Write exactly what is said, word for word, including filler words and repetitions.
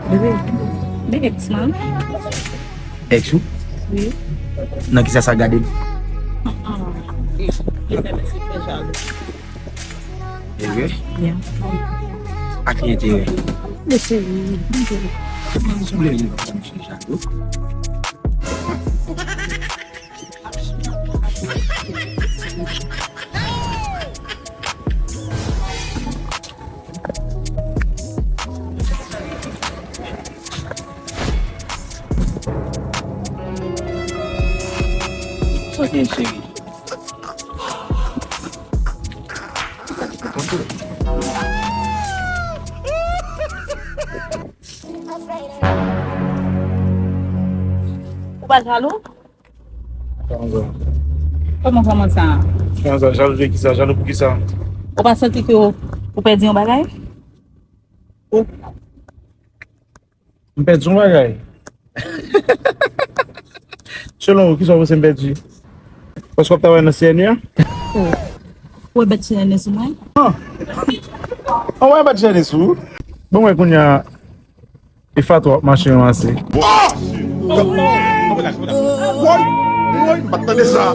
Bebe, men ex mwen. Ex ou? Wi. Nan kisa sa gade m? Enterè? Yeah. A ki enterè? Mesye, wi. Sanble li pa misye jalou. Sa gen cheri. Ou pa jalou? Kòman, kòman sa? Kòman sa? Jalou de kisa? Jalou pou kisa? Ou pa santi ke ou, ou pèdi yon bagay? Ou M pèdi yon bagay. Selon ou, kisa w panse m pèdi? Paske w ap travay nan C N E a? Ou wè bèt C N E sou mwen? An wè bèt C N E sou ou? Bon, mwen kounye a, e Fatou ap mache yon ase. Woy! Woy! M pa t tande sa!